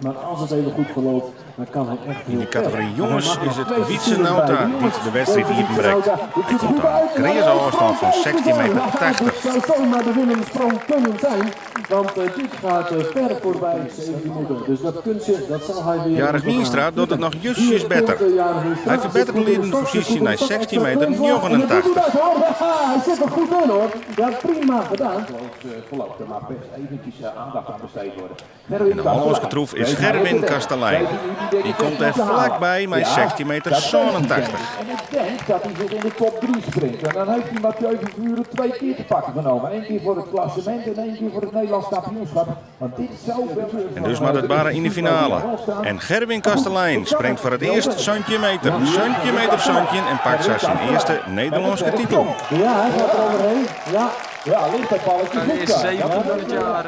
Maar als het even goed verloopt, dan kan hij echt Yn heel de ver. kategory Maar hij jonges mag is nog it twee Wietse seizoenen bij Nauta de dy't jongens. de wedstrijd Wietse iepenbrekt. Nauta, dit Hy ziet er komt goed ta in uit. kreaze ôfstân fan Kijk eens 16 aan. meter Ja, dit 80. zou zomaar de winnende sprong kunnen zijn. Want dit gaat ver voorbij 17 meter. Dus dat kunstje, dat zal hij weer Jarich moeten Wienstra gaan docht it noch justjes Hier better. komt, Jarich Wienstra. Hy ferbetteret de Zit goed in de liedende start, zit posysje goed in nei de start. 16 Extra meter keuze. En dat doet hij 89. dat, hoor. Hij zit er goed in hoor. Ja, prima gedaan. Verloopt, er mag best eventjes aandacht aan besteed worden. En de Hollânske troef is Gerwin Kastelein. Dy komt der flakby mei 16 meter 87. En ik denk dat hij zich in de top 3 springt. En dan heeft hij Mathieu van Vuren twee keer te pakken genomen. Eén keer voor het klassement en één keer voor het Nederlands kampioenschap. Want dit zou wel En dus moat it barre yn de finale. En Gerwin Kastelein springt foar it earst 17 meter, 17 meter 17 en pakt sa syn earste Nederlânske titel. Ja, hij gaat er overheen. Ja. Ja, ligt dat balletje De goed eerste daar. 17 van het jaar.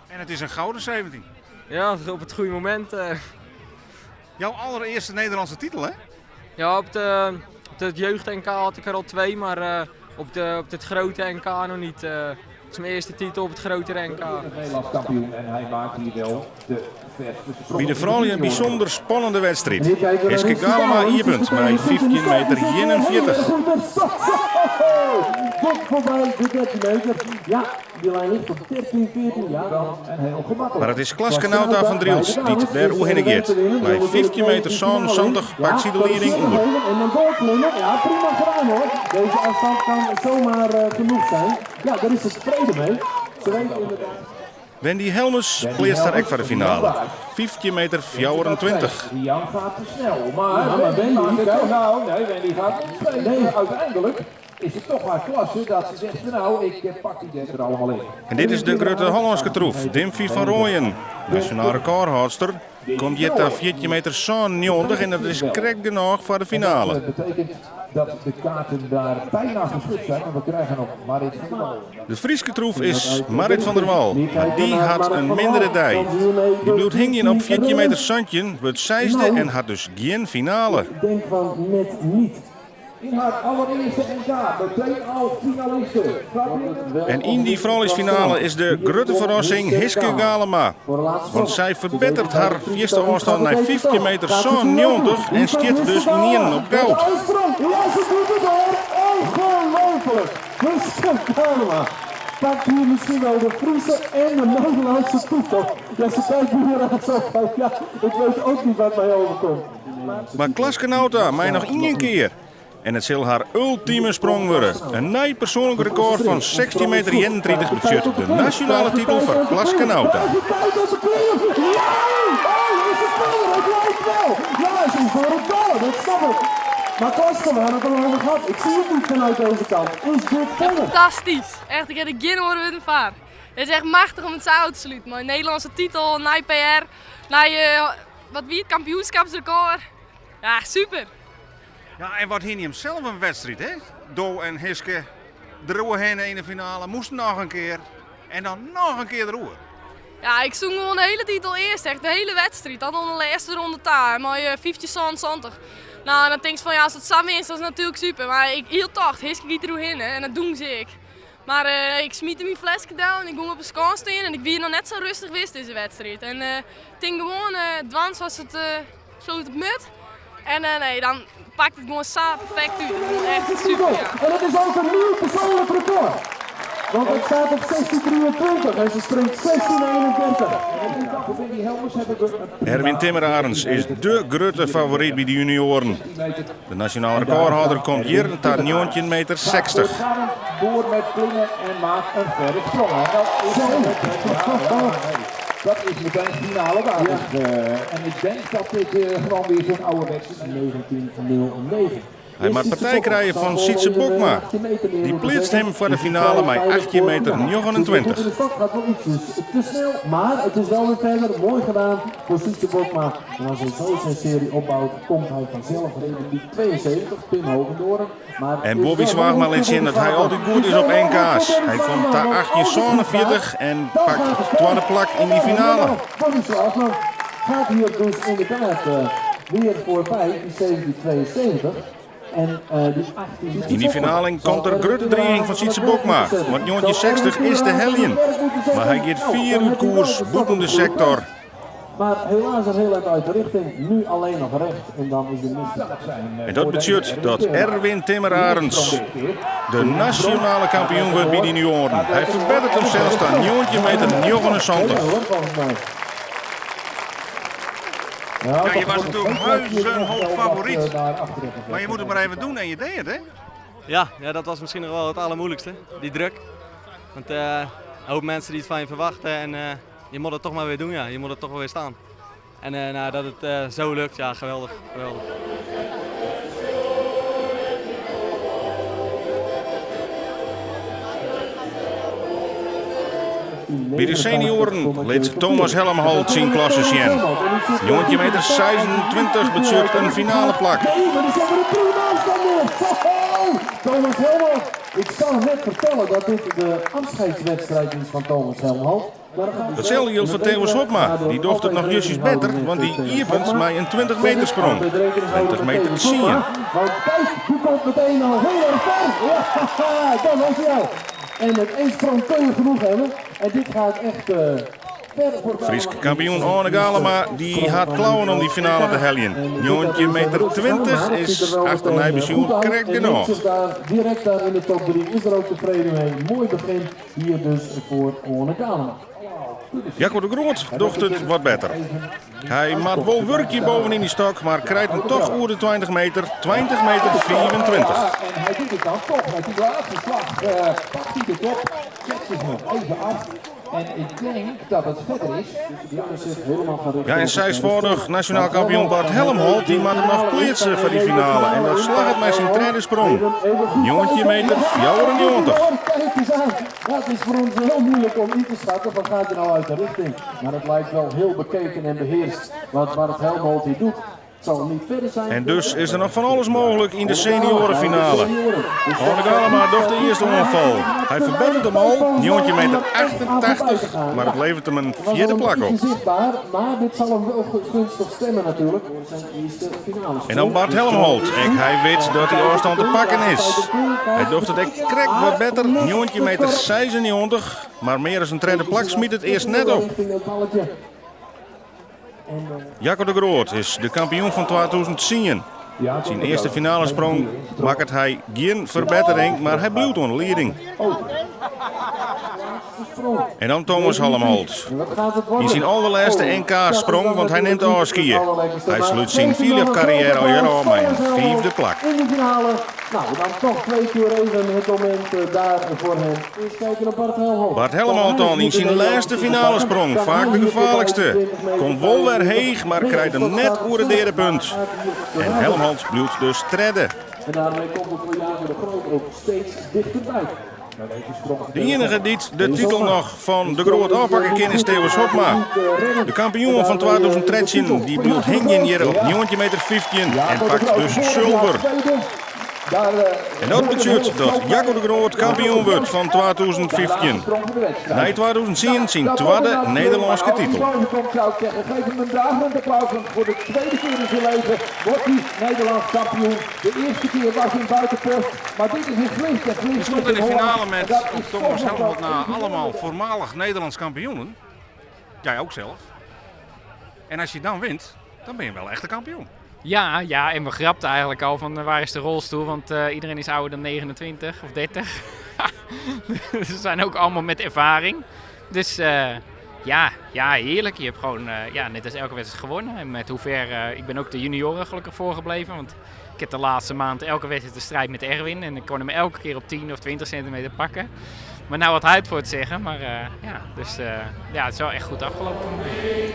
En it is in gouden 17. Ja, op it goede momint. Jouw allereerste Nederlandse titel, hè? Ja, op het jeugd-NK had ik er al twee, maar op het grote NK nog niet. Het is mijn eerste titel op het grotere NK. Nederlands kampioen en hij maakt hier wel de verste sprong. By de froulju in bysûnder spannende wedstriid. Hier kijken we naar Hiske Hiske Galema Galema. iepent mei 15 meter 41. Tot voorbij de 13 meter. Ja, die lijn ligt op 13, 14. Ja, En heel gemakkelijk. Mar it is Klaske Nauta fan Drylts dy't dêr oerhinne giet. Mei 15 meter 77 pakt sy de lieding oer. En dan doorklimmen. Ja, prima gedaan hoor. Deze afstand kan zomaar genoeg zijn. Ja, daar is ze tevreden mee. Ze weet inderdaad. Wendy Helmes pleatst har ek foar de finale. 15 meter 24. Rian gaat te snel, maar, Ja, maar Wendy Wendy, maakt het kijk. toch nou. Nee, Wendy gaat niet mee. Nee. Uiteindelijk is het toch haar klasse dat ze zegt van nou, ik pak die derde er allemaal in. En dit is de grutte Hollânske troef, Dimphy van Rooijen. Nasjonaal rekôrhâldster komt hjir ta 14 meter 97 en dat is krekt genôch foar de finale. Dat betekent dat de kaarten daar bijna geschud zijn, maar we krijgen nog Marit van der Wal. De Fryske troef is Marit van der Wal, mar dy hat in mindere dei. Dy bliuwt hingjen op 14 meter 17, wurdt seisde en hat dus gjin finale. Ik denk van net niet. In haar allereerste NK, meteen al finaliste. En yn dy frouljusfinale is de grutte ferrassing Hiske Galema. Want sy ferbetteret har fierste ôfstân nei 15 meter 97 en stiet dus ynienen op goud. Ja, ze doet het hoor! Ongelooflijk! Hiske Galema pakt hier misschien wel de Friese en de Nederlandse titel. Ja, ze kijkt hier aan zo van, ja, ik weet ook niet wat mij overkomt. Mar Klaske Nauta mei noch ien kear. En it sil har ultime sprong wurde. In nij persoanlik rekôr fan 16 meter 31 betsjut de nasjonale titel foar Klaske Nauta. Ja, oh, is het verder? Het lijkt wel. Ja, ze is door het door, dat snap ik. Maar Klaske, we hadden het al over gehad. Ik zie het niet vanuit deze kant. Is dit verder? Fantastisch. Echt, ik heb er geen oren met vaar. Het is echt machtig om het zo uit te sluiten. Maar een Nederlandse titel, naar PR, naar je, wat wie het kampioenschapsrecord. Ja, super. Ja, en wat hie him sels in wedstriid, hè? Do en Hiske, deroerhinne yn de finale, moasten noch in kear. En dan noch in kear deroer. Ja, ik zoek gewoon de hele titel eerst, echt de hele wedstrijd. Dan onder de eerste ronde daar, maar je 15 70. Nou, en dan denk je van ja, als het samen is, dat is natuurlijk super. Maar ik hield toch, Hiske giet er en dat doen ze ik. Maar ik smiet mijn flesje down, ik ging op een staan en ik wie nog net zo rustig wist deze wedstrijd. En het ging gewoon, dwans was het, zo het mut. En nee, dan pakt het gewoon zo perfect uit. Het is echt super, ja. En het is ook een nieuw persoonlijk record. Want het staat op 16.23 en ze springt 16.31. Erwin Timmer Arends is de grutte favoryt by de junioaren. De nasjonaal rekôrhâlder komt hjir ta 19 meter 60. Door met klimmen en maakt een verre sprong. En dat is, dat is meteen finale waardig. Ja. En ik denk dat dit gewoon weer zo'n ouderwetse 1909. Hy moat partij krije fan Sytse Bokma. Dy pleatst him foar de finale mei 18 meter 29. De stad gaat wel ietsjes te snel, maar het is wel weer verder. Mooi gedaan voor Sytse Bokma. En als hij zo zijn serie opbouwt, komt hij vanzelf in die 72, Pim Hogendoorn. Maar En Bobby Zwaagma liet sjen dat hy altyd goed is op NK's. Hy komt ta 1847 en pakt it twadde plak yn dy finale. Bobby Zwaagma gaat hier dus inderdaad weer voorbij in 1772. En die 18 Yn dy finale komt der grutte driging fan Sytse Bokma. Want 1960 is te heljen. Mar hy giet fier út koers bûten de sektor. Maar helaas een heel eind uit de richting. Nu alleen nog recht en dan is de mis. En dat betsjut dat Erwin Timmerarends de nasjonale kampioen wurdt by de junioaren. Hy ferbetteret himsels ta 19 meter 79. Ja, je was natuurlijk huizenhoog favoriet. Maar je moet het maar even doen en je deed het, hè? Ja, ja, dat was misschien nog wel het allermoeilijkste, die druk. Want een hoop mensen die het van je verwachten en je moet het toch maar weer doen, ja. Je moet het toch wel weer staan. En nou, dat het zo lukt, ja, geweldig, geweldig. By de senioaren lit Thomas Helmholt syn klasse sjen. 19 meter 26 betsjut in finaleplak. Nee, maar die zet er een prima afstand neer. Ho, ho! Thomas Helmholt. Ik zou net vertellen dat dit de afscheidswedstrijd is van Thomas Helmholt. Datselde jildt foar Thewis Hobma. Dy docht it noch justjes better, want dy iepent mei in 20 meter sprong. 20 meter tsien. Want kijk, die komt meteen al heel erg ver. Ja, dan was hij al. En met één sprong kun je genoeg hebben. En dit gaat echt ver voorbij. Frysk kampioen Oane Galema dy hat klauwen om dy finale te heljen. 19 meter 20 is achternei besjoen krekt genôch. Direct daar in de top 3 is er ook tevreden mee. Mooi begin hier dus voor Oane Galema. Jacco de Groot docht it wat better. Hy moat wol wurkje bovenyn dy stok, mar krijt him toch oer de 20 meter, 20 meter 25. En hij doet het dan toch met die laatste slag. Pakt hij de top, zet zich nog even af. En ik denk dat het verder is. Ja, en seisfâldich nasjonaal kampioen Bart Helmholt dy moat him noch pleatse foar dy finale. En dat slagget mei syn tredde sprong, 19 meter 94. Kijk eens aan. Ja, het is voor ons heel moeilijk om in te schatten van gaat hij nou uit de richting. Maar het lijkt wel heel bekeken en beheerst wat Bart Helmholt hier doet. Het zal niet verder zijn. En dus is der noch fan alles mooglik yn de senioarefinale. Oane Galema docht de earste oanfal. Hy ferbetteret him al, 19 meter 88, mar it leveret him in fjirde plak op. Zichtbaar, maar dit zal hem wel gunstig stemmen natuurlijk. Voor zijn eerste finale. En dan Bart Helmholt. Ek hy wit dat dy ôfstân te pakken is. Hy docht it ek krekt wat better, 19 meter 96, mar mear as in tredde plak smyt it earst net op. Jacco de Groot is de kampioen fan 2010. Syn earste finalesprong makket hy gjin ferbettering, mar hy bliuwt oan de lieding. En dan Thomas Helmholt. Yn syn alderlêste NK-sprong, want hy nimt ôfskie. Hy slút syn fierljepkarriêre alhiel ôf mei in fiifde plak. In de finale. Nou, dan toch twee keer even het moment daar voor hem. Eens kijken naar Bart Helmholt. Bart Helmholt dan yn syn lêste finalesprong, faak de gefaarlikste. Komt wol wer heech, mar krijt him net oer it deade punt. En Helmholt bliuwt dus tredde. En daarmee komt het voor Jager de Groot ook steeds dichterbij. De iennige dy't de titel noch fan De Groot ôfpakke kin is Thewis Hobma. De kampioen fan 2013 dy bliuwt hingjen hjir op 19 meter 15 en pakt dus sulver. En dat betsjut dat Jacco de Groot kampioen wurdt fan 2015. Nei 2010 syn twadde Nederlânske titel. Komt, zou ik zeggen. Geef hem een daverend applaus, want voor de tweede keer in zijn leven wordt hij Nederlands kampioen. De eerste keer was in Buitenpost, maar dit is een Vlist. En Vlist Je stond in de finale met En dat op is Thomas toch nog Helmholt wel na even allemaal voormalig Nederlands kampioenen. Jij ook zelf. En als je dan wint, dan ben je wel echt een kampioen. Ja, en we grapten eigenlijk al van waar is de rolstoel, want iedereen is ouder dan 29 of 30. Ze zijn ook allemaal met ervaring. Dus ja, heerlijk. Je hebt gewoon, ja, net als elke wedstrijd gewonnen. En met hoe ver, ik ben ook de junioren gelukkig voorgebleven, want ik heb de laatste maand elke wedstrijd de strijd met Erwin. En ik kon hem elke keer op 10 of 20 centimeter pakken. Maar nou wat hij het voor het zeggen. Maar ja, dus, ja, het is wel echt goed afgelopen voor mij.